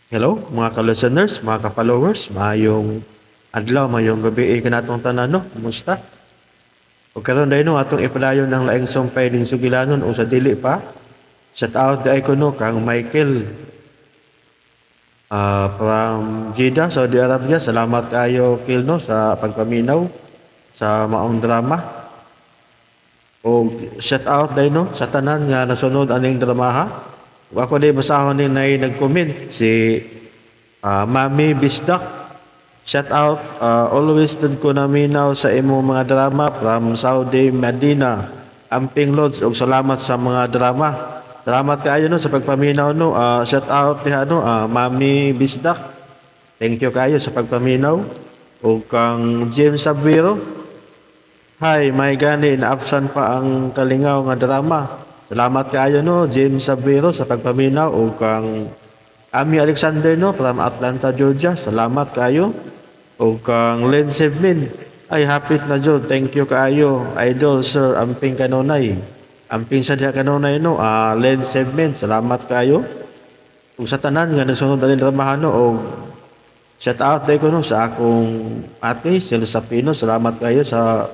Hello mga ka-listeners, mga ka-followers, maayong adlaw, maayong gabi kanatong tanan no. Kumusta? Ug karon dayno atong ipadayon ang laing sumpay ning sugilanon o sa dili pa. Shout out di ko no kang Michael from Jeddah, Saudi Arabia. Salamat kaayo Kil no sa pagpaminaw sa maong drama. O shout out dayno sa tanan nga nasunod aning dramaha. Ug ako di basahon ning nay nag-comment si Mami Bisdak. Shout out, always dun ko naminaw sa imong mga drama from Saudi Medina. Amping Lods, ug salamat sa mga drama. Salamat kaayo no sa pagpaminaw no. Shout out diha no, Mami Bisdak. Thank you kaayo sa pagpaminaw. Ug kang James Sabiro. Hi, may gani na-absent pa ang kalingaw nga drama. Salamat kaayo no James Sabiro sa pagpaminaw. Ug kang Ami Alexander no from Atlanta, Georgia. Salamat kaayo. Ug kang Len Sebmin, ay hapit na jud. Thank you kaayo idol sir amping kanunay. Amping sa diha kanunay no, Len Sebmin, salamat kaayo. Ug sa tanan nga nagsunod ani dramahan no, og shout out day ko no sa akong ate Celsa Pino. Salamat kaayo sa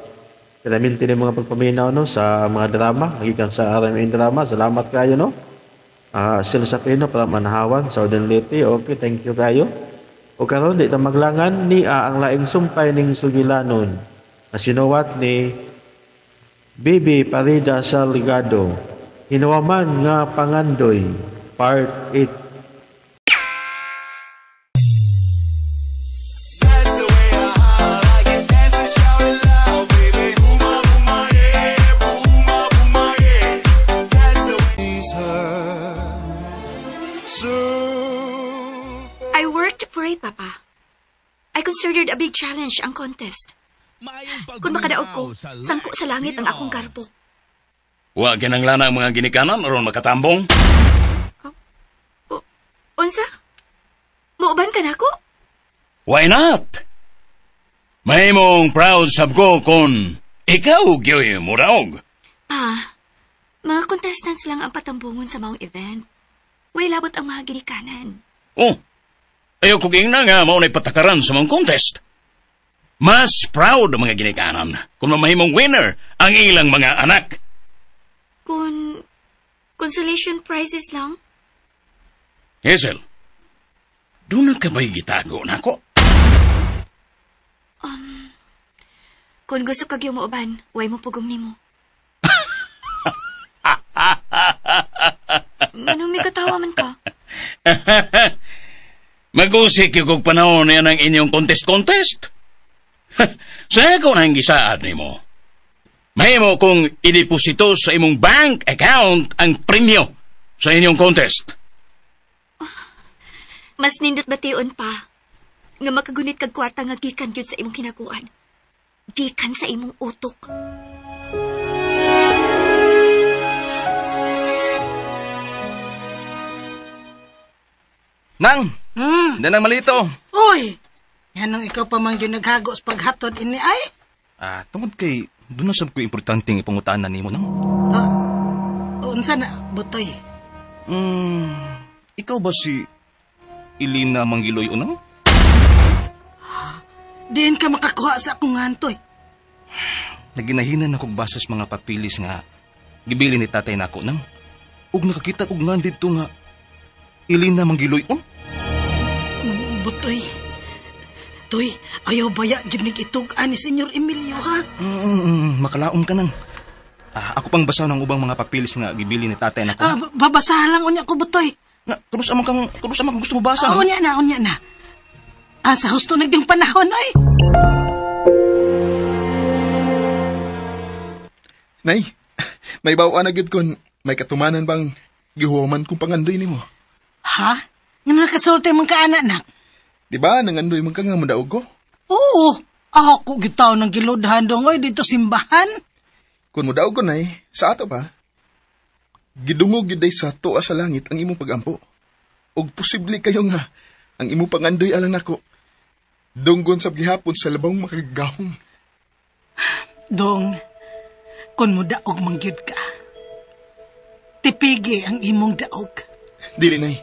pinaminti ni mga pagpaminaw no sa mga drama gikan sa RMN drama. Salamat kaayo no. Celsa Pino from Anahawan, Southern Leyte. Okay, thank you kaayo. O karon di ta maglangan ni ang laing sumpay ning sugilanon na sinuwat ni Bibi Parida Salgado, Hinuwaman nga Pangandoy, Part 8. I worked for it, Papa. I considered a big challenge ang contest. Kung makadaog ko, sangko sa langit ang akong garbo. Wa kinahanglan ang mga ginikanan aron makatambong. Unsa? Muuban ka nako? Why not? Mahimong proud sab ko kung ikaw gyoy modaog. Pa, mga contestants lang ang patambungon sa maong event. Way labot ang mga ginikanan. Oh, ayaw ko giingna nga mao na'y patakaran sa mga contest. Mas proud ang mga ginikanan kung mamahimong winner ang ilang mga anak. Kung consolation prizes lang? Hazel, doon na ka ba'y gitago na ako? Kung gusto kag muuban, way mo pugong nimo. Anong may katawa man ka? Mag-usik yung kog panahon na yan ang inyong contest-contest. Sa ako nang gisaad nimo. Mahimo kong ideposito sa imong bank account ang premyo sa inyong contest. Mas nindot bation pa nga makagunit kag kwarta nga gikan gyud sa imong kinakuan. Gikan sa imong utok. Nang! Danang malito. Uy! Yan ang ikaw pa man yung naghagos paghatod ini ay? Tungod kay doon na sab ko importanteng ipangutaan na nimo nang. Unsa na, Butoy? Ikaw ba si Elena Manggiloy unang? Diin ka makakuha sa akong ngantoy. Naginahinan akong basas mga papilis nga gibili ni tatay nako nang. Ug nakakita kog ngan didto nga Elena Manggiloy on. Butoy. Toy, ayaw baya gyud nig itug-an ni Senyor Emilio ha? Makalaom ka nang. Ako pang basa ng ubang mga papilis nga gibili ni tatay nako. Babasahan lang unya ko, Butoy. Na, krus amang kang gusto mo basa. Unya na. Sa husto nagding panahon oy. Nay, may bawaan na gyud kon may katumanan bang gihuwaman kong pangandoy nimo. Ha? Nga nakasulti man ka, anak na? Di ba, nangandoy man ka nga mudaog ko? Oo, ako gitaw ng gilodhan dong oy dito simbahan. Kung mudaog ko, nay, sa ato pa, gidungog gyud day sa tuwa sa langit ang imong pagampo. Og posible kayo nga, ang imong pangandoy alang nako, dunggon sa gihapon sa labong makagagahom. Dong, kung mudaog man gyud ka, tipigi ang imong daog. Dili, nay.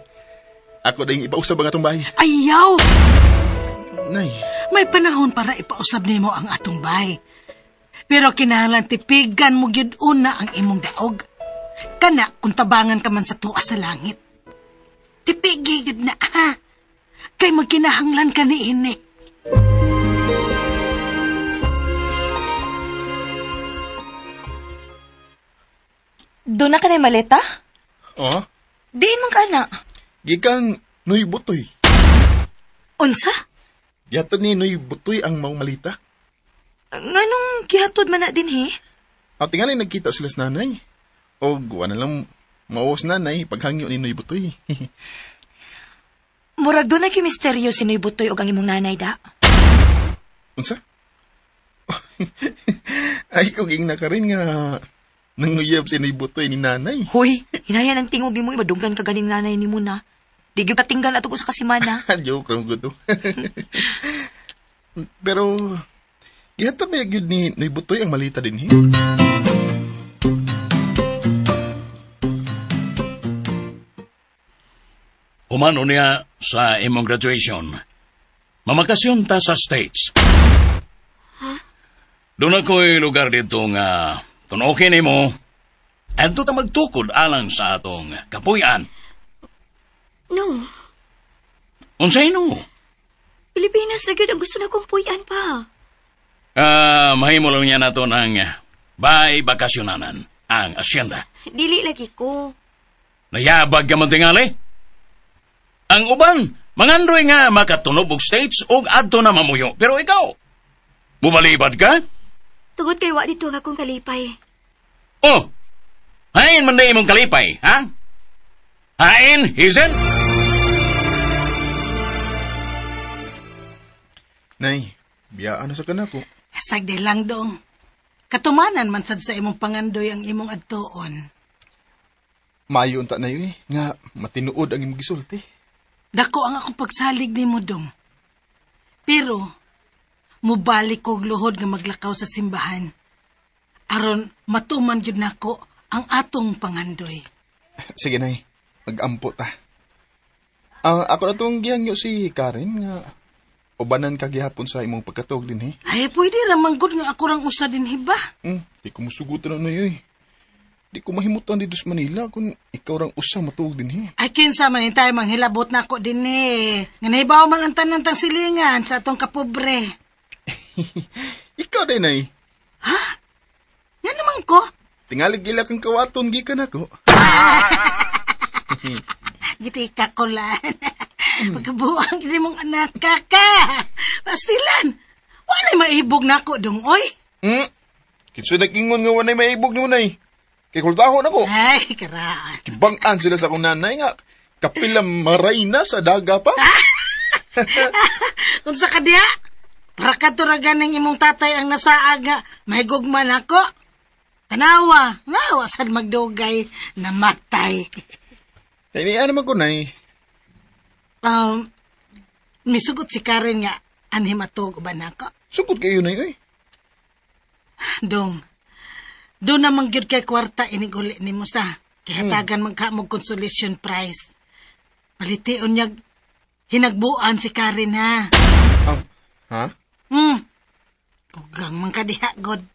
Ako ding ipausab ang atong bahay. Ayaw! Nay. May panahon para ipausab nimo ang atong bahay. Pero kinahanglan tipigan mo gyud una ang imong daog. Kana kung tabangan ka man sa tuwa sa langit. Tipigi gyud na ha. Kay magkinahanglan ka niini. Doon na ka na maleta? Oh? Diin man ka na. Gikan Noy Butoy. Unsa? Gihatod ni Noy Butoy ang maong malita. Nganong gihatod man na din he? At tingali nagkita sila sa nanay. O wala lang mawas nanay paghangyo ni Noy Butoy. Murag doon na misteryo si Noy Butoy og ang imong nanay da. Unsa? Ay, kung na ka rin nga nanguyab si Noy Butoy ni nanay. Hoy, hinayan ang tingog nimo, madunggan ka ganing nanay ni mo na. Di gyud katinggal ato ko sa kasimana. Joke lang gud. Pero gihatod ba gyud ni Noy Butoy ang malita din he? Humano niya sa imong graduation. Mamakasyon ta sa States. Ha? Doon ako'y lugar dito nga kung okay nimo, adto ta magtukod alang sa atong kapuy-an. No. Unsay no? Pilipinas na gyud ang gusto na kong puy-an pa. Mahimo lang niya nato ng bay bakasyonanan ang asyenda. Dili lagi ko. Nayabag ka man tingali. Ang uban, mangandoy nga makatunob og States og adto na mamuyo. Pero ikaw, bumalibad ka? Tugod kay wa dito ang akong kalipay. Oh, hain man na imong kalipay, ha? Hain, Hazel? Nay, biyaan na sa kanako. Sagdi lang dong. Katumanan man sad sa imong pangandoy ang imong adtuon. Maayo unta na yun eh, nga matinuod ang imong gisulti. Dako ang akong pagsalig nimo dong. Pero, mubalik kog luhod nga maglakaw sa simbahan. Aron matuman gyud nako ang atong pangandoy. Sige, Nay. Mag-ampo ta. Ako na itong gihangyo si Karen nga ubanan ka gihapon sa imong pagkatuog din, eh. Ay, pwede ramang gud nga ako rang usa din, hiba. Di ko musugutan na eh. Di ko mahimutan dito sa Manila kung ikaw rang usa matuog din, eh. Ay, kinsa man tayo manghilabot na ako din, eh. Nga nahibaw man ang tanan tang silingan sa atong kapobre. Ikaw din, ay. Ha? Nga naman ko? Tingali gila kang kawaton, gikan ako. Gitika ko lang. Pagkabuang gini mong anak, kaka. Pastilan, walay maibog na ako dong, oy. Kinsa nag-ingon nga walay maibog ni unay. Kay kultahon ako. Ay, karaan. Kibang-an sila sa akong nanay nga. Kapila maray na sa daga pa. Kung sa kadya, para katuragan ng imong tatay ang nasaaga, may gugman ako. Tanawa, nawa sad magdugay, namatay. Ay, niya naman ko, nay. Misugot si Karen nga, anhi matug ba nako? Sugot kayo, nay, oy. Dong, doon naman gyud kay kwarta iniguli ni mo sa. Kihatagan man ka mo consolation prize. Palitiun niya hinagbuan si Karen, ha? Ha? Kugang man ka diha, God.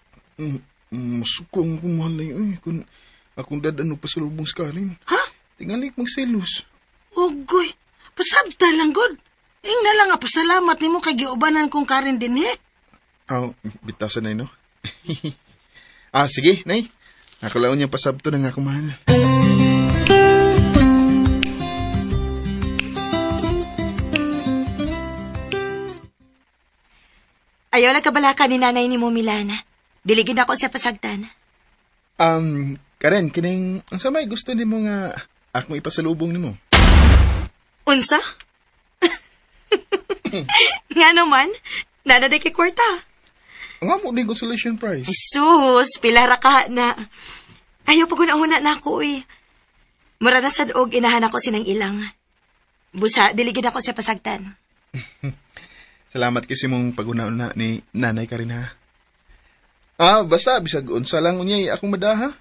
Masuko ang kumahalay, oy. Kung akong dadano pa sa lubong si Karen. Ha? Tingalik magselos. Ugoy, pasabta lang, God. Ing na lang, pasalamat nimo kay giubanan kong Karen din, eh. Aw, bitasan na, no? Sige, nay. Ako lang niyang pasabto na nga kumahal. Ayaw lang kabalaka ni nanay ni mo, Milana. Diligid ako sa pasagtan. Karen, kining, ang samay gusto ni mo nga akong ipasalubong ni mo. Unsa? Nga naman, nanaday kay kwarta. Nga mo din consolation prize. Jesus, pilara ka na. Ayaw pag una-una na ako eh. Mura na sad og inahan ako sinang ilang. Busa, diligid ako sa pasagtan. Salamat kasi mong pag-una-una ni nanay ka rin ha. Basta, bisag unsa lang unyay akong madaha.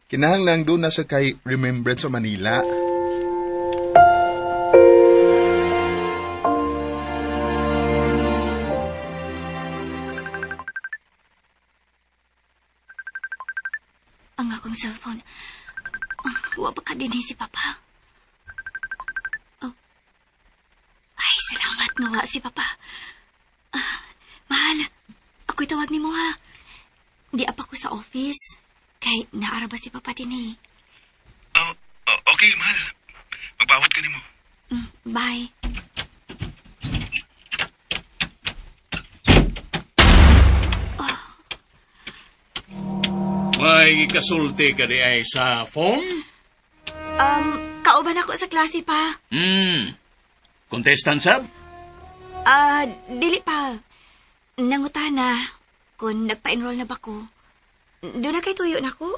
Kinahanglan doon na sa kay Remembrance sa Manila. akong cellphone. Oh, wa pa ka din si Papa. Oh. Ay, salamat nga wa si Papa. Mahal, ako'y tawag ni mo ha. Di apa ko sa office. Kay naara ba si Papa din eh. Oh, okay, mahal. Magpawat ka nimo. Bye. May kasulti ka di ay sa phone? Kauban ako sa klase pa. Contestant sab? Dili pa. Nangutana kung nagpa-enroll na ba ko. Doon na kay tuyo na ko.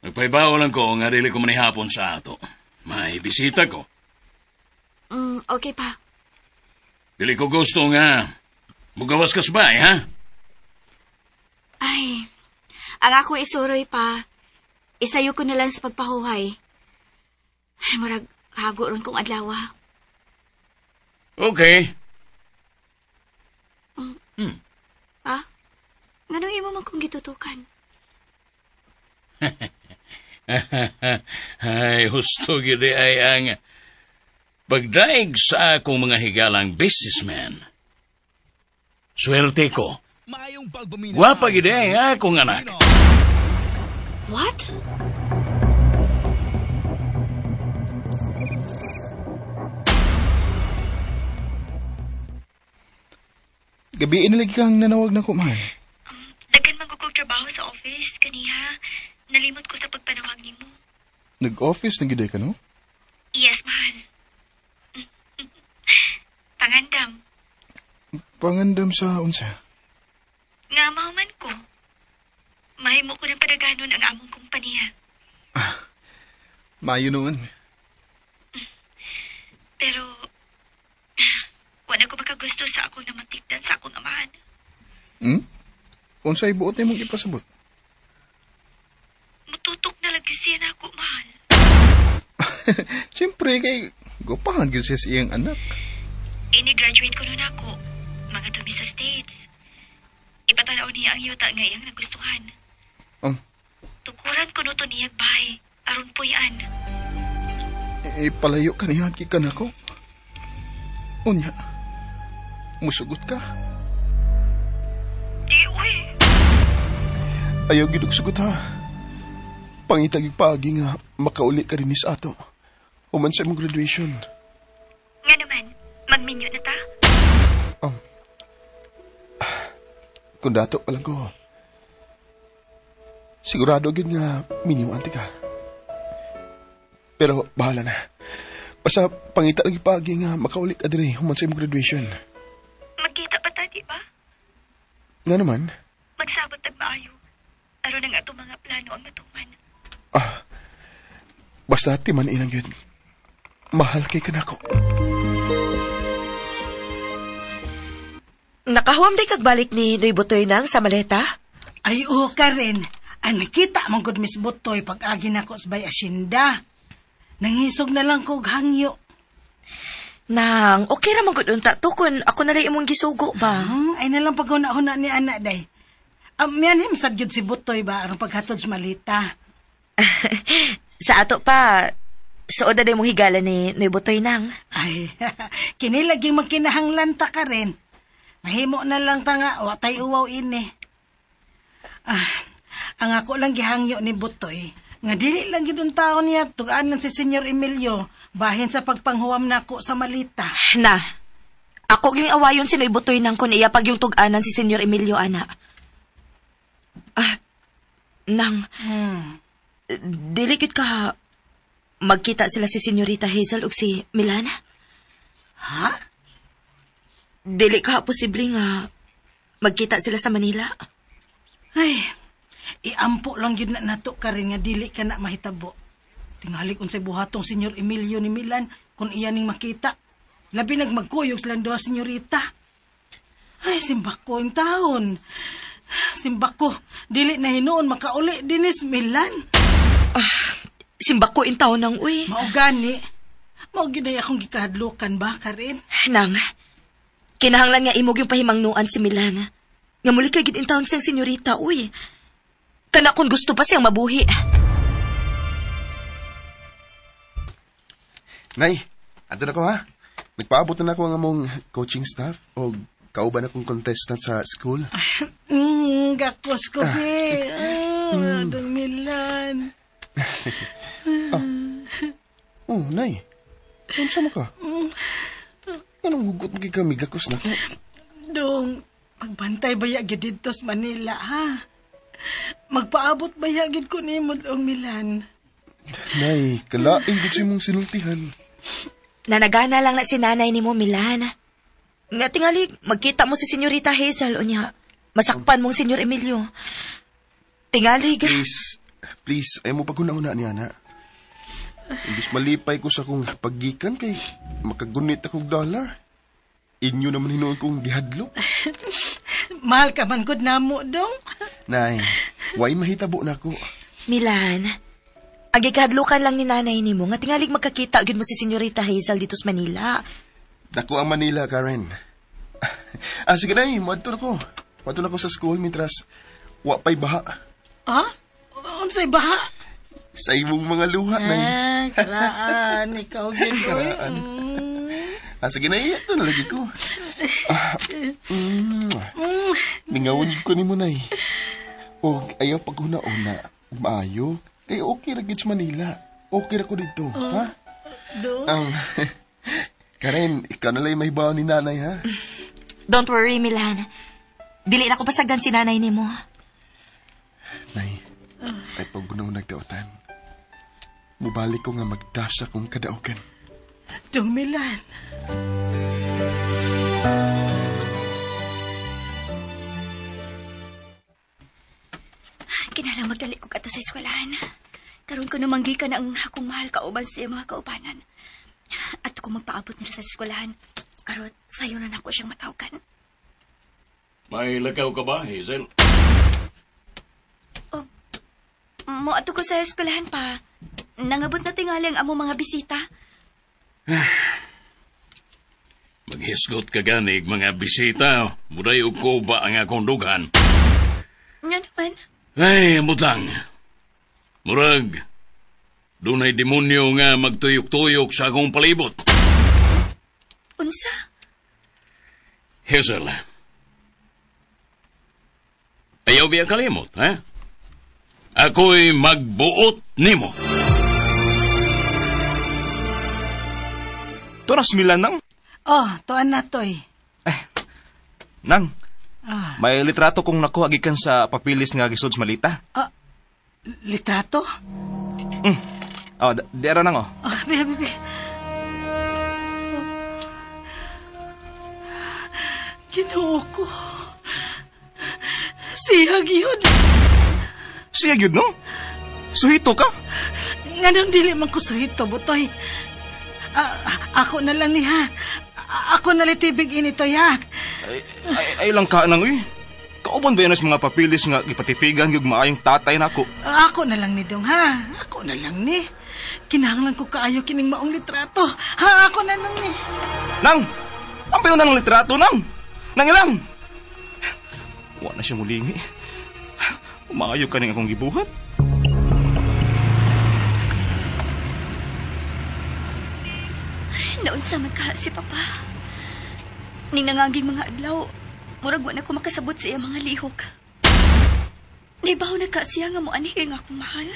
Nagpaibaw lang ko nga dili ko manihapon sa ato. May bisita ko. Okay pa. Dili ko gusto nga mugawas ka sa bahay, ha? Ay, ang ako isuroy pa. Isayo ko na lang sa pagpahuhay. Ay, murag, hago ron kong adlaw. Okay. Pa? Nganong imo man kong gitutukan? Ay, husto gyud ay ang pagdaig sa akong mga higalang businessman. Swerte ko. Gwapa gyud ay akong anak. What? Gabi inalagi kang nanawag na ko, mahal. Daghan man ko trabaho sa office kaniha. Nalimot ko sa pagpanawag nimo. Nag-office na gid ka, no? Yes, mahal. Pangandam. Pangandam sa unsa? Nga mahuman ko. Mahimo ko ng padaganon ang among kumpanya. Maayo noon. Pero, wala ko makagusto sa akong namatikdan sa akong amahan. Unsay buot nimong ipasabot? Mututok na lagi siya na ako, mahal. Siyempre, kay gupahan gyud siya sa iyang anak. Ini-graduate ko noon ako. Mga tumi sa States. Ipatanaw niya ang yuta nga iyang nagustuhan. Tukuran ko no to niya bahay. Aron puyan. Ipalayo ka niya, gikan ako. Unya, musugot ka. Di, uy. Ayaw gid og sugot ha. Pangitag paagi nga makauli ka rin sa ato. Human sa imong graduation. Nga naman, magminyo na ta? Kung dato pa lang ko, sigurado gid nga minyo anti ka. Pero bahala na. Basta pangita lagi paagi nga makauli ka diri human sa imong graduation. Magkita pa ta, di ba? Nga naman? Magsabot tag maayo. Aron ang atong mga plano ang matuman. Basta timan inang yun. Mahal kay kanako. Nakahuam day kagbalik ni Noy Butoy nang sa maleta? Ay, oo ka rin. Ang nakita mong good Miss Butoy pag-agi na ko sa bay asyenda. Nangisog na lang ko og hangyo. Nang, okay ra man gud unta to kun ako na lang imong gisugo ba? Ay na lang paghuna-huna ni anak day. Miyan sad gyud si Butoy ba aron paghatod sa malita. Sa ato pa, suod na day mong higala ni Noy Butoy nang. Ay, kini lagi magkinahanglan ta ka rin. Mahimo na lang ta nga, wa tay uwaw ini. Ang ako lang gihangyo ni Butoy, nga dili lang gyud taon niya tug-anan si Senyor Emilio bahin sa pagpanghuwam nako sa malita. Na, ako yung awayon si Noy Butoy nang kun iya pag yung tug-anan si Senyor Emilio, ana. Nang, dili gyud ka magkita sila si Senyorita Hazel ug si Milana? Ha? Dili ka posible nga magkita sila sa Manila? Ay, iampo lang gyud na nato ka rin nga dili ka na mahitabo. Tingali unsay buhatong Senyor Emilio ni Milan kung iya ning makita. Labi nagmagkuyog silang duha senyorita. Ay, simbako yung taon. Simbako, dili na hinuon makauli dinis Milan. Simbako in taon nang uy. Mao gani. Mao gyud ay akong gikahadlukan ba karin? Nang, kinahanglan nga imog yung pahimangnuan si Milan. Nga muli kay gid in taon siyang senyorita, uy. Kana kung gusto pa siyang mabuhi. Nay, ato na ko ha. Nagpaabot na ako ang among coaching staff o kauban akong contestant sa school. Gakos ko, be. Dong Milan. Oh, Nay. Unsa mo ka? Anong hugot mo kami gakos na ko? Dong, magbantay ba ya gid didto sa Manila, ha? Magpaabot ba ya gid ko nimo, Dong Milan? Nay, kalaing gud sa imong sinultihan. Nanagana lang na si nanay nimo, Milan. Nga tingali, magkita mo si Senyorita Hazel o niya. Masakpan mong Senyor Emilio. Tingali, ga. Please, please, ay mo paghuna-huna niya na. Imbis malipay ko sa akong paggikan kay makagunit akong dollar. Inyo naman hinuon kong gihadlok. Mahal ka man gud namo, Dong. Nay, way mahitabo na ako. Milan, ang gikahadlukan lang ni nanay nimo nga tingalig magkakita gyud mo si Senyorita Hazel dito sa Manila. Dako ang Manila, Karen. Sige nay, moadto na ko. Moadto na ko sa school mintras wa pa'y baha. Ha? Unsay baha? Sa imong mga luha, nay. Karaan, ikaw gyud oy. Karaan. Sige na, ito na lagi ko. Mingawon ko ni mo, nay. O, ayaw paghuna-una. Maayo. Kay okay ra gid sa Manila. Okay ra ko dito, ha? Do? Karen, ikaw na lang may baon ni nanay, ha? Don't worry, Milan. Dili na ko pasagdan si nanay nimo. Nay, ay paghuna-una nagdaotan. Mubalik ko nga magdasa kong kadaugan. Dong Milan. Kinahanglan magdali ko kato sa eskwelahan. Karon ko namanggi ka na ang akong mahal kauban sa mga kaubanan. At kung magpaabot nila sa eskwelahan, aron sayo na nako siyang matawgan. May lakaw ka ba, Hazel? Oh, moadto ko sa eskwelahan pa. Nangabot na tingali ang among mga bisita. Maghisgot ka ganig mga bisita. Muday og ko ba ang akong dughan? Nga naman. Ay, amot lang. Murag, dunay demonyo nga magtuyok-tuyok sa akong palibot. Unsa? Hazel, ayaw biya kalimot, ha? Ako'y magbuot nimo. Turas Milan, nang? Oh, tuan na to'y. Eh, nang, may litrato kong nakuha gikan sa papilis nga gisod sa Malita. Litrato? Oh, di ara nang, oh. Oh, bebe, bebe. Ginoo ko. Siya gyud. Siya gyud, no? Suhito ka? Nganong dili man ko suhito, Butoy. Ako na lang ni ha. Ako na litibig ini to, ya. Ay lang ka nang, uy. Kauban ba yan sa mga papilis nga gipatipigan gyud maayong tatay nako? Ako na lang ni dong, ha. Ako na lang ni. Kinahanglan ko kaayo kining maong litrato. Ha, ako na lang ni. Nang! Ang payo na ng litrato, nang! Nang ilang! Wa na siya mulingi. Maayo ka ning akong gibuhat. Naunsa man ka si Papa. Ning nangaging mga adlaw, murag wa na ko makasabot sa iya mga lihok. Naibaw na ka siya nga moanhi nga akong mahal.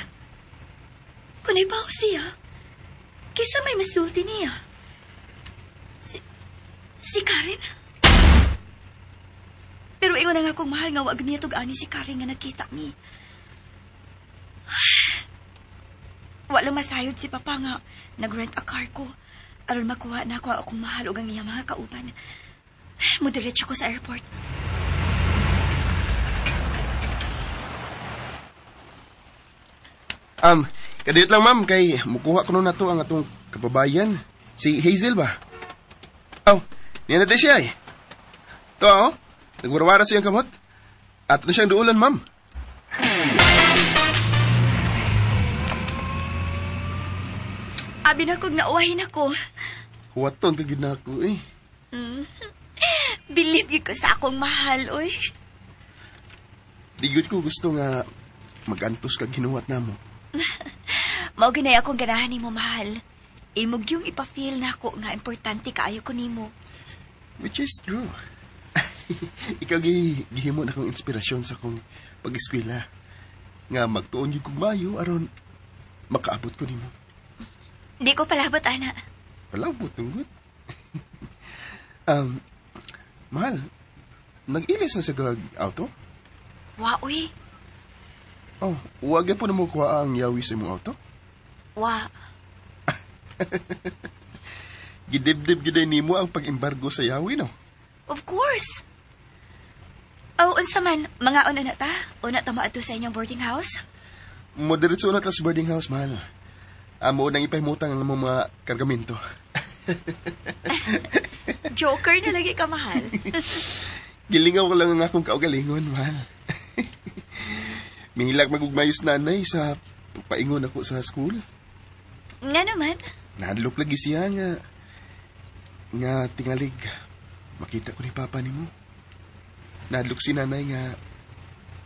Kung naibaw siya, kisa may masulti niya. Si Karen? Pero ingon na nga akong mahal nga wag niya tug-ani si Karen nga nagkita mi. Wala masayod si Papa nga nag-rent a car ko. Aron makuha na ako akong mahal og ang iya mga kauban. Mudiretso ko sa airport. Kadiyot lang ma'am, kay mukuha ko na to ang atong kababayan. Si Hazel ba? Oh, niya na siya eh. To, oh, nagwarawara siyang kamot. Ato na siyang duulan, ma'am. Abi na kog nauwahin ako. Huwaton ka gid na ako eh. Bilib gyud ko sa akong mahal, oy. Di gyud ko gusto nga Magantos kag hinuwat namo. Mao ginay akong ganahan nimo, mahal. Imog yung ipa-feel na ako nga importante kaayo ko nimo. Which is true. Ikaw gihimo na akong inspirasyon sa akong pag-eskwela. Nga magtuon yung kog mayo aron makaabot ko nimo. Di ko palabot, ana. Palabot, tungod. Mahal, nag-ilis na sa kag auto? Wa, uy. Oh, wag po na mo kuha ang yawi sa imong auto? Wa. Gidibdib giday nimo ang pag-embargo sa yawi, no? Of course. Oh, unsa man, mga una na ta. Una ta moadto sa inyong boarding house. Moderatso na ta sa boarding house, mahal. Amo nang ipahimutang ang mga kargamento. Joker na lagi ka, mahal. Gilingaw ko lang ang akong kaugalingon, mahal. Mihilak magugmayos nanay sa paingon ako sa school. Nga naman. Nahadlok lagi siya nga tingalig. Makita ko ni Papa nimo. Nahadlok si nanay nga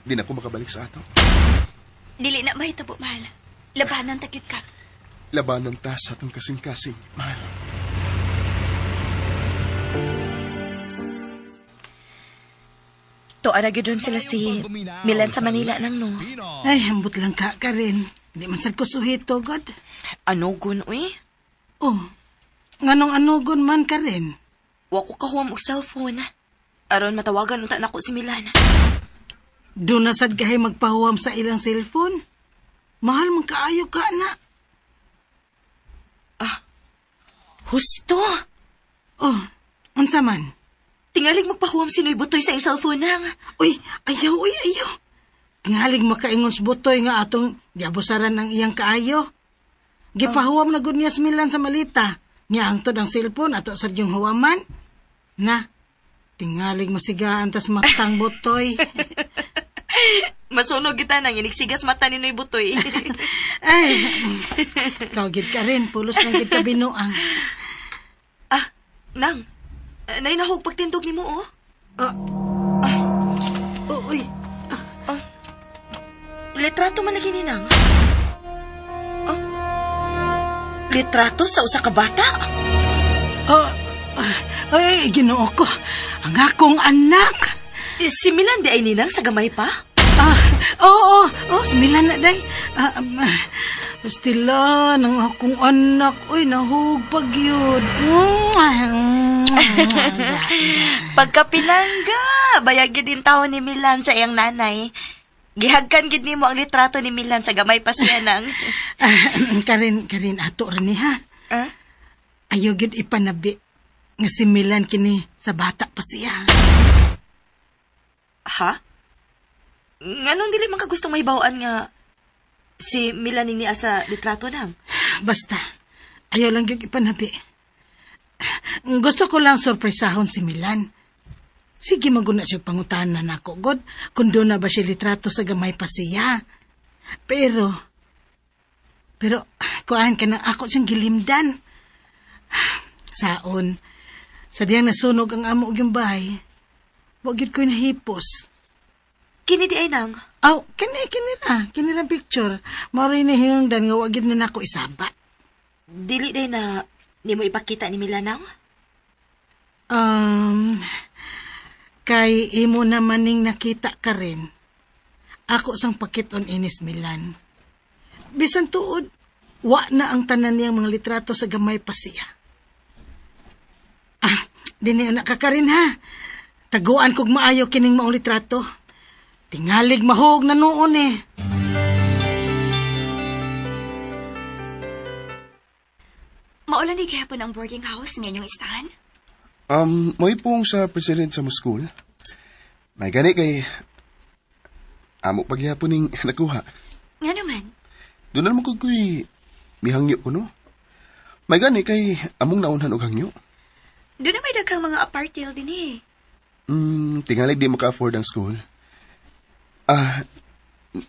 di na ako makabalik sa ato. Dili na mahitabo, mahal. Labanan takit ka. Labanan ta sa atong kasing-kasing, mahal. Tuara gyud ron sila si Milan sa Manila nang no. Ay, ambot lang ka, Karin. Di man sad ko suhito, God. Anugon, uy? Oh, nganong anugon man, Karin? Wa ko kahuam og cellphone. Aron matawagan unta nako si Milan. Doon na sad kahay magpahuam sa ilang cellphone. Mahal man kaayo ka na. Ah, husto. Oh, unsa man? Tingalig magpahuam si Noy Butoy sa iyang cellphone nang. Uy, ayaw, uy, ayaw. Tingalig makaingon sa Butoy nga atong giabusaran ang iyang kaayo. Gipahuam na gud niya si Milan sa malita. Niya angtod ang cellphone ato sa diyong huwaman. Na, tingalig masigaan tas matang Butoy. Masunog kita nang inigsigas mata ni Noy Butoy. Ay, ikaw gid ka rin. Pulos lang gid ka binuang. Ah, nang. Nainahog pagtindog ni mo, oh. Oh, uy. Litrato man lagi ni nang. Litrato sa usa ka bata? Oh, ay, Ginoo ko. Ang akong anak. Si Milan di ay ninang sa gamay pa? Ah, oo, oo, si Milan na day. Pastila, ng akong anak. Uy, nahugpag yun. Pagkapilangga, bayag yun din tao ni Milan sa iyang nanay. Gihagkan gid nimo ang litrato ni Milan sa gamay pa siya nang. Karin, ato rin ni ha. Ah? Ayaw gid ipanabi nga si Milan kini sa bata pa siya. Ha? Nganong dili man ka gustong mahibaw-an nga si Milan ni niya sa litrato nang? Basta, ayaw lang gyud ipanabi. Gusto ko lang sorpresahon si Milan. Sige, maguna siya pangutanan na nako, God, kung doon na ba siya litrato sa gamay pa siya. Pero, kuan ka na ako siyang gilimdan. Saon, sa diyang nasunog ang amo og yung bahay, wa gyud ko'y nahipos. Kini di ay nang? Aw, kini ra picture. Mao rin ni hinungdan nga wa gyud na nako isaba. Dili day na nimo ipakita ni Milan nang? Kay imo naman ning nakita ka rin. Ako sang pakit-on inis Milan. Bisan tuod, wa na ang tanan niyang mga litrato sa gamay pa siya. Ah, dini na ka karin ha. Taguan kog maayo kining maong litrato. Tingalig mahog na noon eh. Maulan di gihapon ang boarding house nga inyong istahan? May pong sa president sa school. May gani kay amo paghihapon ning nakuha. Nga naman. Doon na naman ko ko'y mihangyo ko, no? May gani kay among naunhan og hangyo. Doon na may daghang mga apartel din eh. Tingalig di maka-afford ang school. Ah,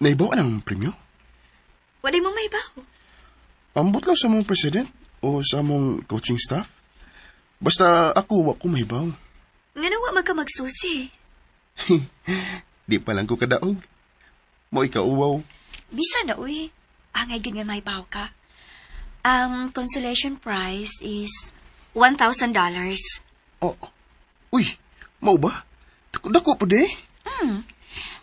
naibaw ka ng premyo? Wala mo maibaw. Ambot lang sa mong president o sa mong coaching staff. Basta ako, wa ko mahibaw. Nga na wa magka magsusi. Di pa lang ko kadaog. Mo ikaw uwaw. Bisa na, uy. Angay ganyan may baw ka. Ang consolation prize is $1,000. Oh. Uy, mao ba? Dako po de.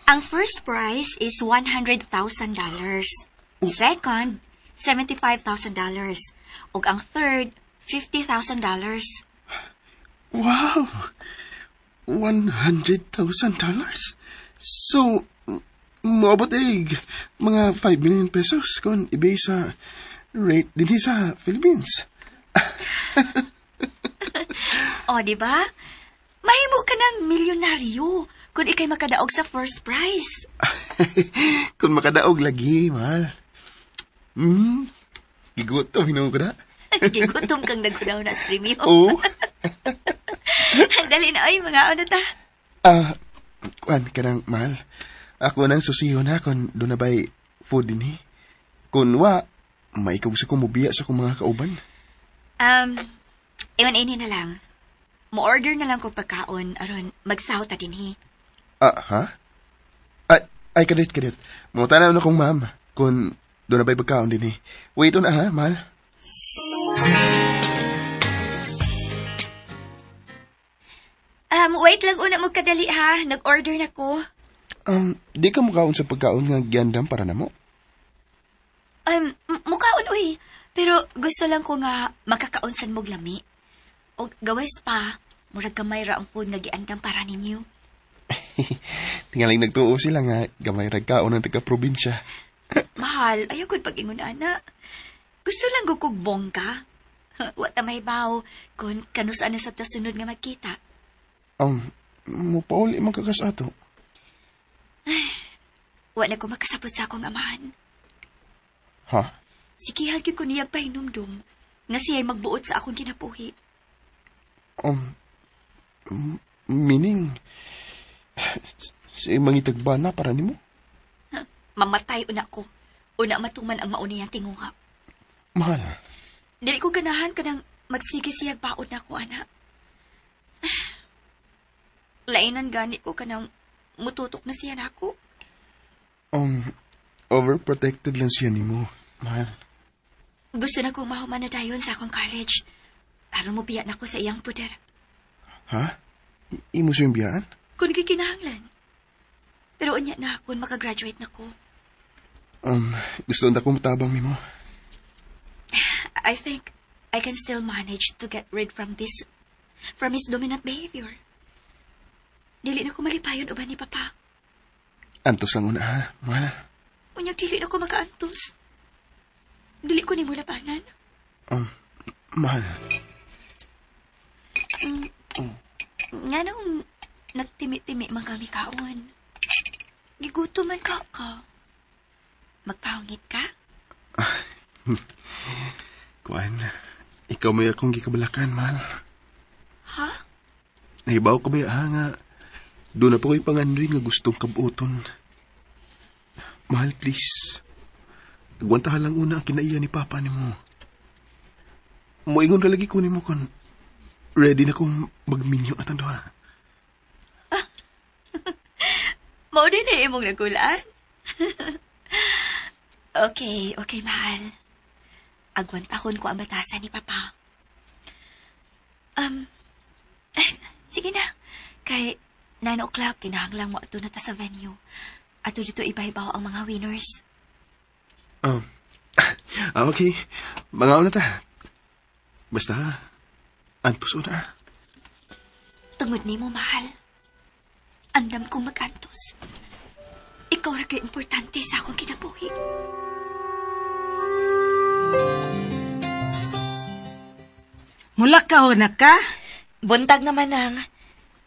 Ang first prize is $100,000. Second, $75,000. Ug ang third, $50,000. Wow! $100,000? So, moabot eh, mga 5 million pesos kung ibay sa rate din sa Philippines. O, di ba? Mahimo ka ng milyonaryo kung ikay makadaog sa first prize. Kung makadaog lagi, mahal. Gigutom, hinuong ko na. Gigutom kang naghudaw na sa premyo. Oo. Dali na, ay, mga ano ta. Kuan ka nang, mahal. Ako nang susiyo na kung doon na ba'y food din eh. Kung wa, maikog sa kumubiya sa kong mga kauban. Iwan ini na lang. Mo-order na lang ko pagkaon, aron magsaw ta din he. Ha? Ay, kadit. Mutanaw na kong ma'am kung doon na ba'y pagkaon din eh. Wait on ha, mahal. Wait lang una mo kadali ha. Nag-order na ko. Di ka mukaon sa pagkaon nga giandam para na mo? Mukaon uy. Pero gusto lang ko nga makakaon san mog lami. O gawas pa, murag gamay ra ang food nga giandam para ninyo. Tingaling nagtuo sila nga gamay ra kaon ang taga-probinsya. Mahal, ayaw ko'y pag-ingon ana. Gusto lang ko kog bongga. Wa ta may baw kung kanus-an na sa tasunod nga magkita. Mupauli man kagas ato. Wa na ko makasabot sa akong amahan. Ha? Sige, gyud ko niyag pahinumdum nga siya'y magbuot sa akong kinabuhi. Meaning, siya mangitagba na para nimo? Mamatay una ko. Una matuman ang mauniyang tinguha. Mahal. Dili ko ganahan kanang magsige siyag baod na ko, anak. Lainan gani ko kanang mututok na siya nako. Overprotected lang siya nimo, mahal. Gusto na kong mahuman na dayon sa akong college. Aron mo biya na ko sa iyang puder. Ha? Imo siyang biyaan? Kung gikinahanglan. Pero unya na kung makagraduate na ko. Gusto na akong tabang nimo. I think I can still manage to get rid from his dominant behavior. Dili na ko malipayon uban ni Papa. Antos lang una, ha, mahal. Unyag dili na ko makaantos. Dili ko nimo labanan. Mahal. Nga nung nagtimi-timi man kami kaon. Gigutom man ka ka. Magpahungit ka? Kuan, ikaw may akong gikabalakan, mahal. Ha? Nahibaw ka ba, ha, nga doon na po ko'y pangandoy nga gustong kabuoton. Mahal, please. Agwantahan lang una ang kinaiya ni Papa nimo. Moingon ra lagi ko nimo kon ready na kong magminyo at ang duha. Mao din na imong nagulaan. Okay, okay, mahal. Agwantahon ko ang batasan ni Papa. Sige na. Kay 9 o'clock, kinahanglang mo ato na ta sa venue. Ato dito ibahibaw ang mga winners. Okay. Mga una ta. Basta, antos una. Tungod nimo, mahal. Andam kong mag-antos. Ikaw ra kay importante sa akong kinabuhi. Mula ka o na ka? Buntag naman nang.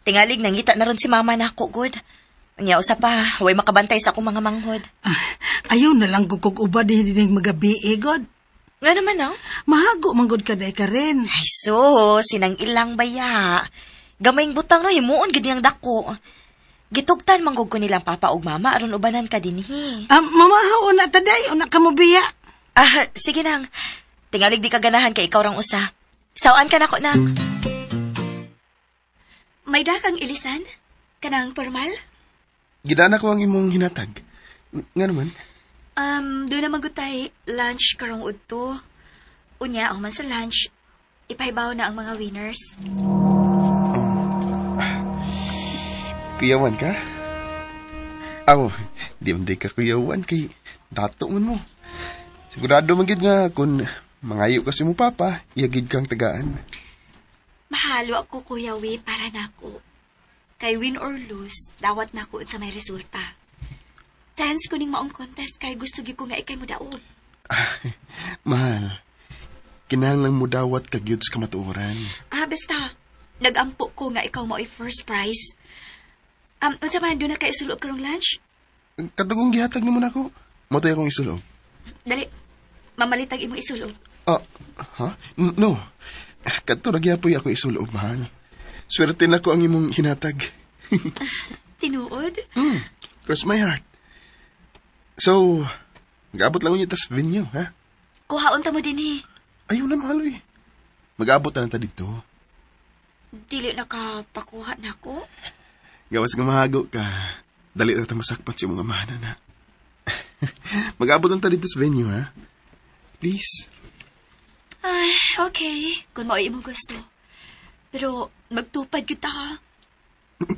Tingalig, nangita na ron si mama na ako, good. Nya, usa pa, huwag makabantay sa akong mga manghod. Ayaw na lang gugog uba din din magabi, eh, god. Nga naman, no? Mahago manggod ka day ka rin. Ay, so, sinang ilang baya. Gamayng butang no, himuon gid niyang dako. Gitugtan manggog ko nilang papa ug mama aron ubanan ka dinhi. Mama, una taday, una ka mo biya. Sige nang. Tingalig di ka ganahan kay ikaw rang usa. Sawaan ka nako nang. May dakang ilisan? Kanang formal? Gidana ko ang imong hinatag. Nga naman? Doon na magutay lunch karong udto. Unya, human sa lunch, ipahibaw na ang mga winners. Kuyawan ka? Aw, di ka kuyawan kay dato man mo. Sigurado man gid nga kung mangayo kasi mo papa, iyagid kang tagaan. Mahalo ako, Kuya Wi, para nako. Kay win or lose, dawat nako sa may resulta. Chance ko ning maong contest kay gusto gyud ko nga ikay mo daog. Mahal, kinahanglan mo dawat kag gyud sa kamatuoran. Ah, basta. Nagampo ko nga ikaw mao'y first prize. Unsa man doon na ka isulob karong lunch? Kadugong gihatag nimo nako. Mo tay akong isulob. Dali. Mamalitag imong isulob. Ha? No. Kadto ra gyapoy ako isulob, mahal. Swerte nako ang imong hinatag. Tinuod? Cross my heart. So, mag-abot lang unya tas venue, ha? Kuhaon ta mo dinhi. Ayaw na, mahal, oy. Mag-abot na lang ta dito. Dili na ka pakuha nako. Gawas nga mahago ka. Dali na ta masakpat sa imong amahan na. Mag-abot lang ta dito sa venue, ha? Please. Ay, okay. Kung mao'y imong gusto. Pero magtupad kita, ha?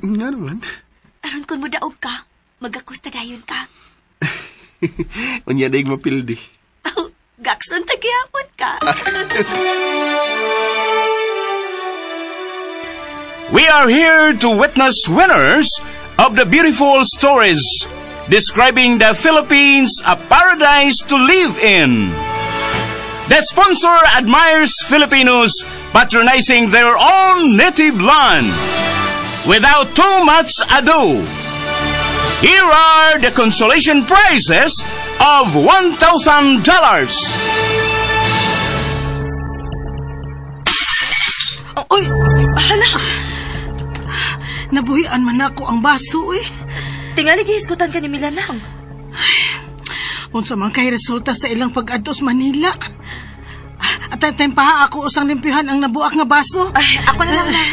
Nga naman. Aron kung mudaog ka, magakusta dayon ka. Unya daig mapildi. Oh, gakson tagyapon ka. We are here to witness winners of the beautiful stories describing the Philippines a paradise to live in. The sponsor admires Filipinos patronizing their own native land. Without too much ado, here are the consolation prizes of $1,000. Uy, hala. Nabuhian man ako ang baso, eh. Tingali gihisgutan ka ni Milanang. Unsa man kay resulta sa ilang pag-adto sa Manila. At time pa ako usang limpihan ang nabuak nga baso. Ay, ako na lang na.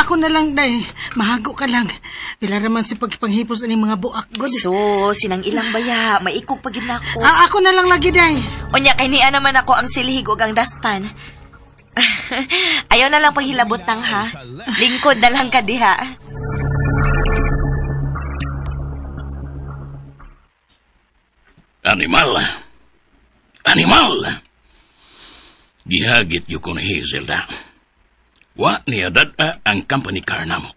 Ako na lang, day. Mahago ka lang. Pila raman si pagpanghipos ani mga buak. God. So, sinang ilang baya, maikog pag na ako. Ako na lang lagi, day. Unya, kay niya naman ako ang silhig ug ang daspan. Ayaw na lang paghilabot nang ha. Lingkod na lang ka diha. Animal. Animal. Gihagit yung ko ni Hazel da. Wa niya dada ang company car namo.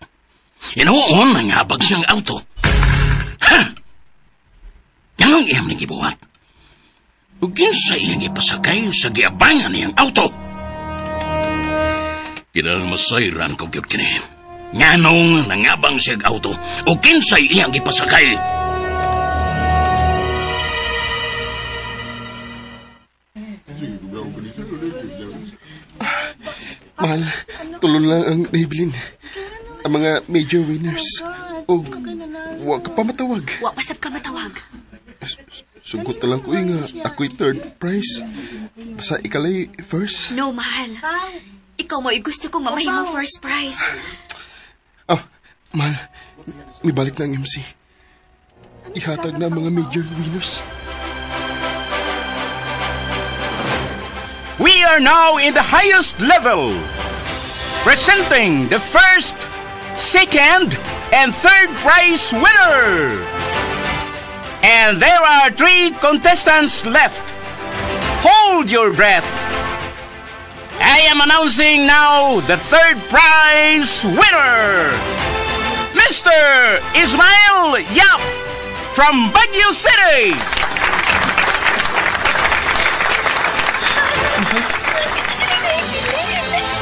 Inuon ang habag siyang auto. Ha! Anong iyam nang gibuhat? Ug kinsa iyang ipasakay sa giabangan niyang auto? Kinahanglan masayran ko gyud kini. Nganong nangabang siyag auto o kinsay iyang gipasakay? Mahal, tulon lang ang nahibilin. Ang mga major winners. O, wa ka pa matawag. Wa pasab ka matawag. Sugot na lang ko nga, ako'y third prize. Basta ikalay first. No, mahal. Ikaw mo'y gusto kong mamahimong first prize. Ah, mahal, mibalik na ang MC. Ihatag na ang mga major winners. We are now in the highest level, presenting the first, second, and third prize winner. And there are 3 contestants left. Hold your breath. I am announcing now the third prize winner, Mr. Ismael Yap from Baguio City.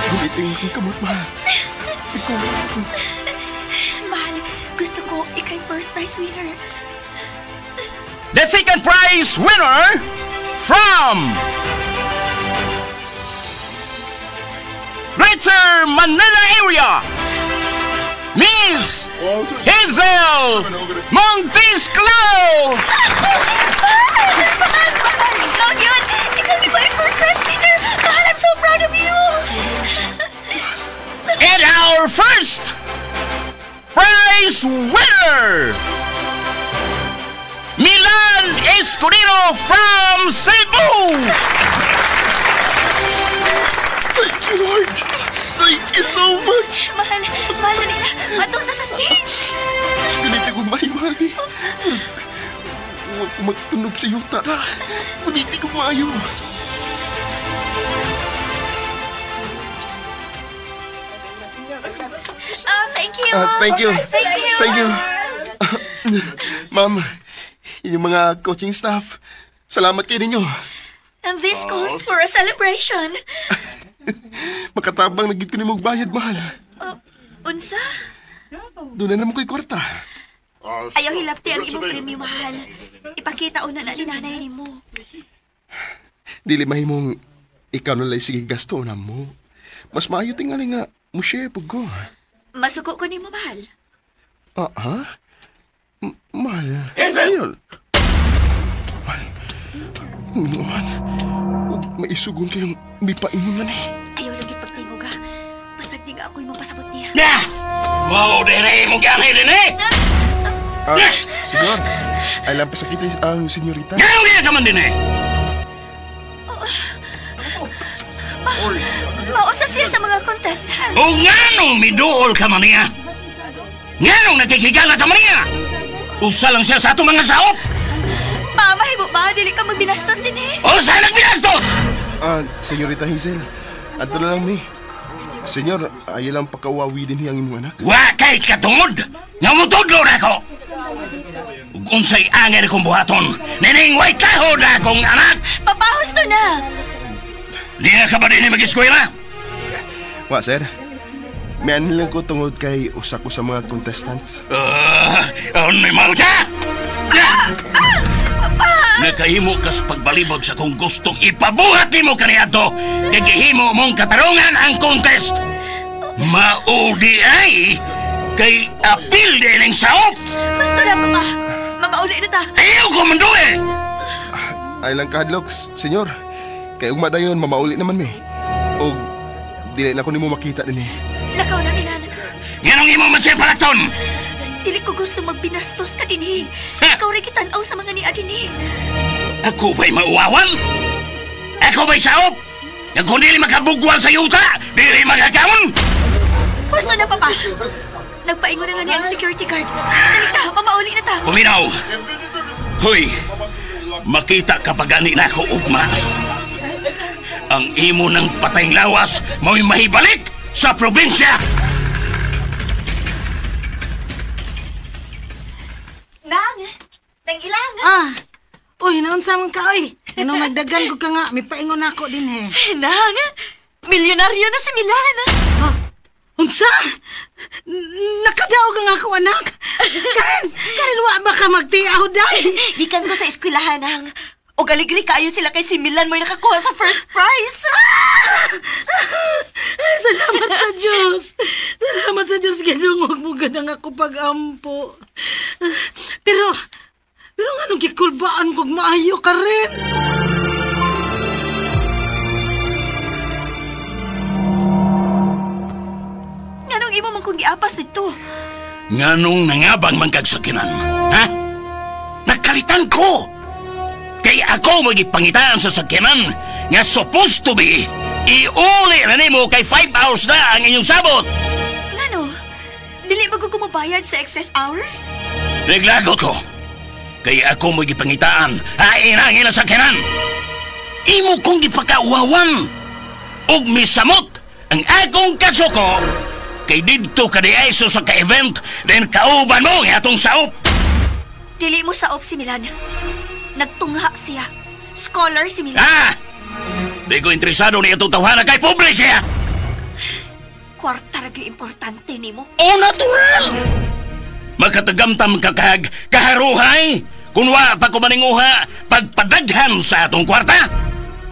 Gulitin akong kamot, mahal. Ikaw na ako. Mahal, gusto ko ikay first prize winner. The second prize winner from Greater Manila Area, Miss Hazel Montesclaros! Ikaw yun! Ikaw yung my first prize winner! Mahal, I'm so proud of you! And our first prize winner Milan Escudero from Cebu! Thank you, Lord! Thank you so much! Mahal, mahal, dali na. Matong na sa stage! Ganito ko maayo, mahal. Huwag ko magtunob sa yuta. Ganito ko maayo. Thank you. Thank you. Thank you. Thank you. Ma'am, inyong mga coaching staff, salamat kayo ninyo. And this calls for a celebration. Makatabang na gid ko nimo og bayad, mahal. Unsa? Doon na naman ko'y kwarta. Ayaw hilapti ang imong premyo, mahal. Ipakita una na ni nanay nimo. Dili mahimong ikaw na lang sige gasto na mo. Mas maayo tingali nga mo share pug ko. Masuko ko nimo, mahal. Ha? Mahal. Ayun. Mahal. Ang inuman. Huwag maisugon kayong mipaingon na ni. Ayaw lang ipagtingog, ha. Basag di nga ako'y mapasabot niya. Na! Mao dire mo ganay din eh! Senyor, ay lang pasakit ang senyorita. Ngayon niya ka man din eh! Mausa siya sa mga contestant. O nganong miduol ka man niya? Nganong nakikigala ka man niya? Usa lang siya sa atong mga saop! Mama, hibo ba? Dili ka magbinastos din eh. Usa nagbinastos! Senyorita Hazel, ato na lang mi. Senyor, ay lang pagkawawi din hiyang imong anak. Wa kay katungod! Nga mutudlo na ako! Ug unsay angay kong buhaton, nining way kahod akong anak! Papahos to na! Niya ka ba din mag-eskwela? Wa, sir. May ano lang ko tungod kay usa ko sa mga contestants. Animal ka! Nakahimo kas pagbalibag sa kong gustong ipabuhat nimo kaniadto kay gihimo mong katarungan ang contest. Maudi ay kay apil din ang saop. Basta na, Papa. Mamauli na ta. Ayaw ko manduwi! Ay lang kahadlok, senyor. Kay ugma dayon, mamauli naman mi. O dili na ko nimo makita din eh. Lakaw na, Milan. Nganong imo man siya palakton? Dili ko gusto magbinastos ka dinhi. Ikaw rin kitanaw sa mga niya dinhi. Ako ba'y mauwawan? Ako ba'y saop? Nga kung dili makabugwal sa yuta, dili magakaon? Gusto na, Papa. Nagpaingon na nga niya ang security guard. Dali na, mamauli na ta. Puminaw! Hoy, makita ka pa gani na ako ugma. Ang imo ng patayng lawas mo'y mahibalik sa probinsya! Nang! Nang ilang! Uy, naunsa man ka, oy. Anong nagdagan ko ka nga, may paingon ako din eh. Nang! Milyonaryo na si Milan! Unsa? Nakadaog ang ako, anak. Karen, wa ba ka magtiaw, day? Gikan ko sa eskwelahan, Nang. O galigri kaayo sila kay si Milan mo'y nakakuha sa first prize. Salamat sa Diyos. Salamat sa Diyos. Ginungog mo ganang ako pag-ampo. Pero nga nung gikulbaan kog maayo ka rin. Nganong imo man kong giapas dito? Nganong nangabang man kag sakinan, ha? Nakalitan ko! Kay ako magipangitaan sa sakyanan nga supposed to be iuli na nimo kay 5 hours na ang inyong sabot. Ngano? Dili ba ko kumabayad sa excess hours? Naglago ko. Kay ako magipangitaan hain ang ilang sakyanan. Imo kong gipakauwawan og misamot ang akong kasuko kay didto ka di ay sa ka-event then kauban mo nga atong saop. Dili mo saop si Milan. Nagtungha siya. Scholar si Milan. Ah! Di ko interesado ni itong tawhana kay pobre siya! Kwarta ragyo importante nimo. O natural! Makatagamtam kakag kaharuhay! Kung wa pa ko maninguha, pagpadaghan sa atong kwarta!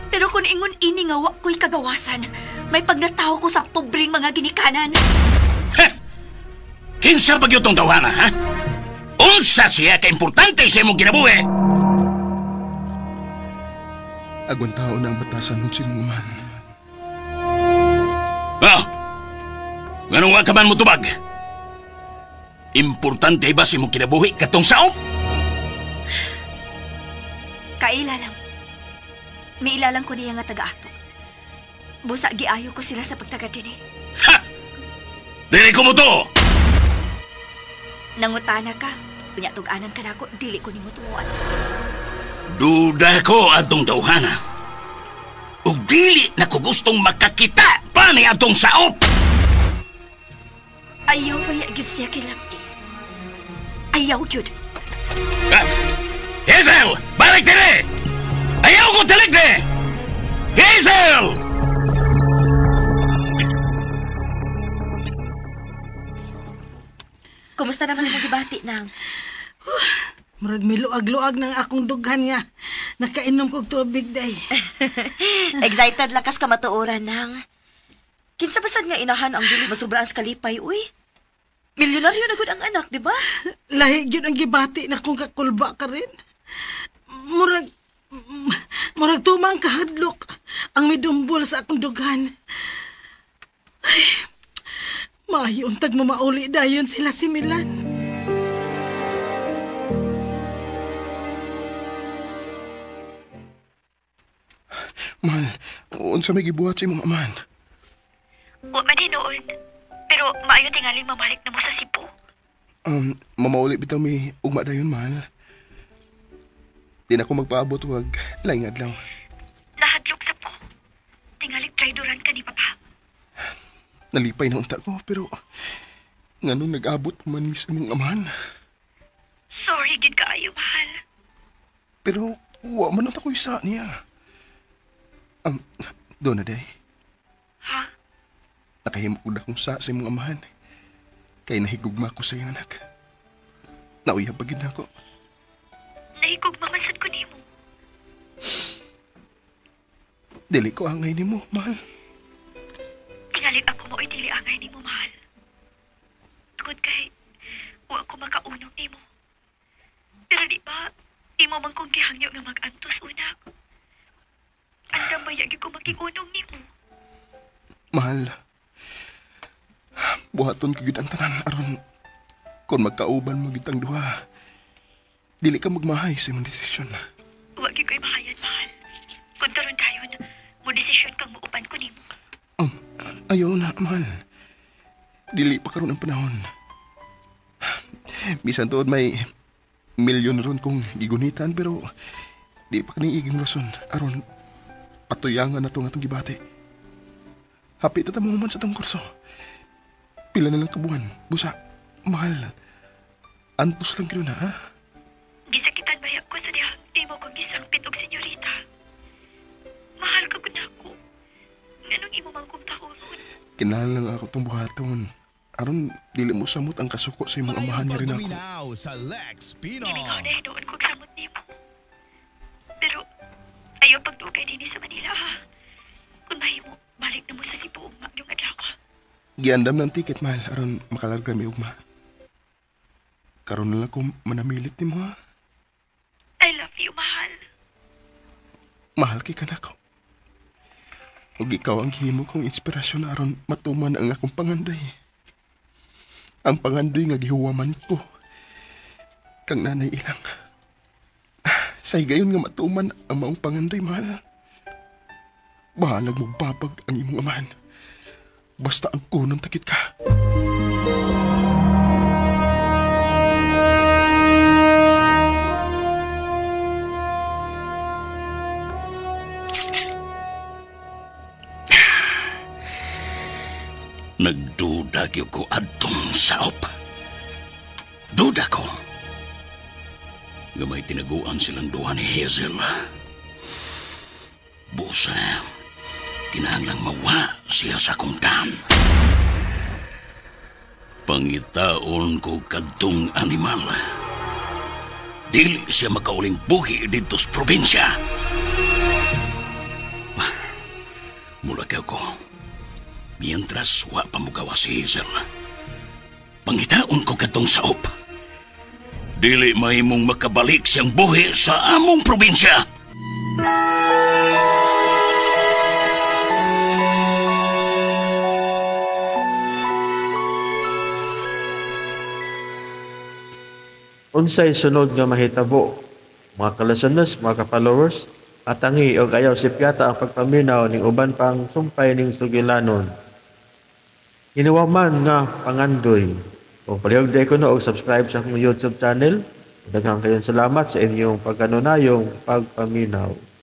Pero kung ingon ini nga wa ko'y kagawasan, may pagnataw ko sa pobreng mga ginikanan. Ha! Kinsa ba gyud tong tawhana, ha? Unsa siya ka-importante sa imong kinabuhi? Agwan tao na ang batasan ng sinuman. Oh! Ganun nga ka man mo tubag? Importante ba sa imong kinabuhi katong saop? Kaila lang. Miila lang ko niya nga taga-ato. Busa giayo ko sila sa pagtaga din eh. Ha! Dili ko mo to! Nangutana ka. Unya tug-anan ka nako, dili ko nimo tuoan. Duda ko atong dawhana. Ug dili na ko gustong makakita pa ni atong saop. Ayaw baya gyud siya kay Lapti. Ayaw gyud. Hazel! Balik diri! Ayaw ko tilig ni! Hazel! Kumusta naman ang gibati nang? Murag miluag-luag ng akong dughan nga. Nakainom kog tubig day. Excited lakas ka matuoran nang. Kinsa basad nga inahan ang dili masubraan sa kalipay, uy. Milyonaryo na gud ang anak, di ba? Lahi gyud ang gibati na kung kakulba ka rin. Murag tumang kahadlok ang midumbol sa akong dughan. Ay, maayo untag mamauli dayon sila si Milan. Mahal, unsa may gibuhat sa imong amahan? Wa man hinuon. Pero maayo tingaling mamalik na mo sa Cebu. Mamauli bitaw mi ugma dayon, mahal. Di na ko magpaabot og laing adlaw. Nahadlok sab ko. Tingaling traidoran ka ni Papa. Nalipay na unta ko, pero nganong nag-abot pa man mi sa imong amahan? Sorry gid kaayo, mahal. Pero wa man unta ko isa niya. Doon na day. Ha? Nakahimo ko na kung sa imong amahan. Kay nahigugma ko sa iyang anak. Nauyab pa gid nako. Nahigugma man sad ko nimo. Dili ko angay nimo, mahal. Tingali ako mo'y dili angay nimo, mahal. Tungod kay wa ko makaunong nimo. Pero di ba, imo man kong gihangyo nga mag-antos una. Andam ba yagi ko makiunong nimo? Mahal, buhaton ko gid ang tanan aron kon magkauban mo gid ang duha. Dili ka magmahay sa imong desisyon. Wa gyud ko'y mahayan, mahal. Kung karon dayon, mo desisyon kang muupan ko nimo. Ayaw na, mahal. Dili pa karon ang panahon. Bisan tuod may milyon ron kong gigunitan, pero di pa kani iging rason aron patuyangan na itong atong gibati. Hapit na tamuman sa itong kurso. Pila na lang kabuhan. Busa, mahal. Antos lang kilo na, ha? Gisakitan ba ko sa dihang imo kong gisangpit og senyorita. Mahal ka gud nako. Nganong imo man kong tahuron? Kinahanglan lang ako itong buhaton. Aron, dili mo samot ang kasuko sa imong amahan niya rin ako. Sa Lex Pino. Gimingaw na hinuon kong samot nimo. Pero, ayaw pagdugay din sa Manila, ha? Kung mahimo, balik na mo sa Cebu ugma yung adlaw. Giandam ng ticket, mahal, aron makalarga mi ugma. Karon na lang ko manamilit ni mo, ha? I love you, mahal. Mahal kay kanako. Ug ikaw ang gihimo kong inspirasyon aron matuman ang akong pangandoy. Ang pangandoy nga gihuwaman ko kang nanay ilang. Sa higayon nga matuman ang maong pangandoy, mahal. Bahalag mo babag ang imong amahan. Basta ang kunong takit ka. Nagduda gyud ko adtong saop. Duda ko nga may tinaguan silang duha ni Hazel. Busa, kinahanglang mawa siya sa akong dam. Pangitaon ko kadtong animal. Dili siya makauling buhi dito sa probinsya. Mula kayo ko. Mientras wa pa mugawa si Hazel, pangitaon ko katong saop. Dili mahimong makabalik siyang buhi sa among probinsya. Unsay sunod nga mahitabo? Mga ka-listeners, mga ka-followers, atangi og ayaw sipyata ang pagpaminaw ning uban pang sumpay ning sugilanon. Hinawaman nga pangandoy. O palihog day ko no og subscribe sa akong YouTube channel. Daghang kayong salamat sa inyong pagkanunayong pagpaminaw.